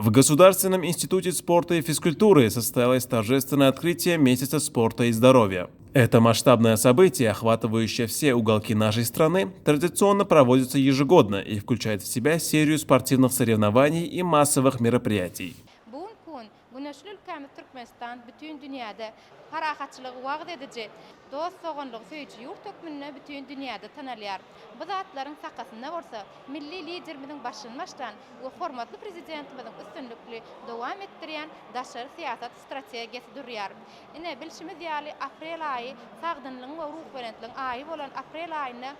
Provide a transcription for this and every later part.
В Государственном институте спорта и физкультуры состоялось торжественное открытие Месяца спорта и здоровья. Это масштабное событие, охватывающее все уголки нашей страны, традиционно проводится ежегодно и включает в себя серию спортивных соревнований и массовых мероприятий. Bu gün Güneşli ülkämiz Türkmenistan bütin dünýäde parahatçylygy wagyz ediji, dost-doganlygy söýüji ýurt hökmünde bütin dünýäde tanalýar. Bu zatlaryň sakasynda bolsa milli Liderimiziň başyny başlan we hormatly Prezidentimiziň üstünlikli dowam etdirýän daşary syýasat strategiýasy durýar. Ine, bilşimiz ýaly, aprel aýy sagdynlygyň we ruhubelentligiň aýy bolan aprel aýynda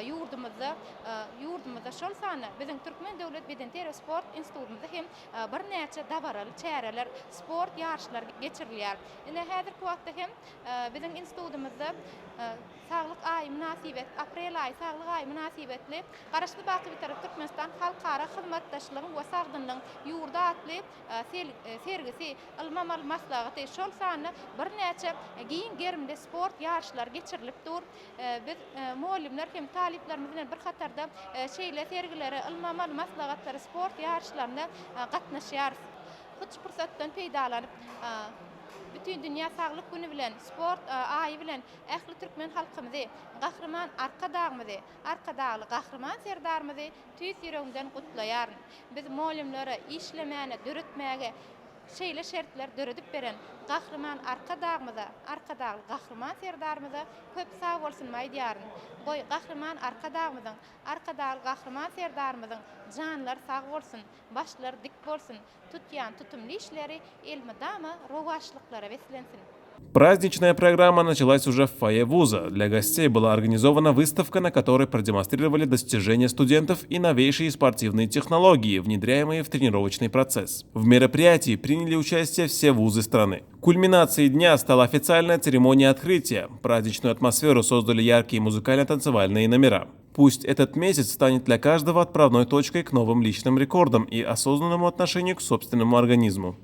ýurdumyzda ýurdumyzda, şol sanda biziň Türkmen döwlet bedenterbiýe sport institutymyzda hem birnäçe dabaraly çäreler, sport ýaryşlary geçirilýär. Ine, häzirki wagtda hem biziň institutymyzda Saglyk aýy mynasybet, aprel aýy Saglyk aýy mynasybetli Garaşsyz baky Bitarap Türkmenistan halkara hyzmatdaşlygyň we sagdynlygyň ýurdy atly sergisi, ylmy-amaly maslahaty, şol sanda birnäçe giň gerimli sport ýaryşlary geçirilip dur. Biz mugallymlar hem talyplarymyz bilen bir hatarda şeýle sergilere, ylmy-amaly maslahatlara, sport ýaryşlaryna gatnaşýarys. Hut şu pursatdan peýdalanyp, Bütindünýä saglyk güni bilen, sport aýy bilen ähli türkmen halkymyzy, Gahryman Arkadagymyzy, Arkadagly Gahryman Serdarymyzy tüýs ýüregimden gutlaýaryn. Biz mugallymlara işlemäne, döretmäge şeýle şertler döredip beren Gahryman Arkadagymyza, Arkadagly Gahryman Serdarymyza köp sag bolsunymy aýdýaryn. Goý, Gahryman Arkadagymyzyň, Arkadagly Gahryman Serdarymyzyň janlary sag bolsun, başlary dik bolsun, tutýan tutumly işleri elmydama rowaçlyklara beslensin! Праздничная программа началась уже в фойе вуза. Для гостей была организована выставка, на которой продемонстрировали достижения студентов и новейшие спортивные технологии, внедряемые в тренировочный процесс. В мероприятии приняли участие все вузы страны. Кульминацией дня стала официальная церемония открытия. Праздничную атмосферу создали яркие музыкально-танцевальные номера. Пусть этот месяц станет для каждого отправной точкой к новым личным рекордам и осознанному отношению к собственному организму.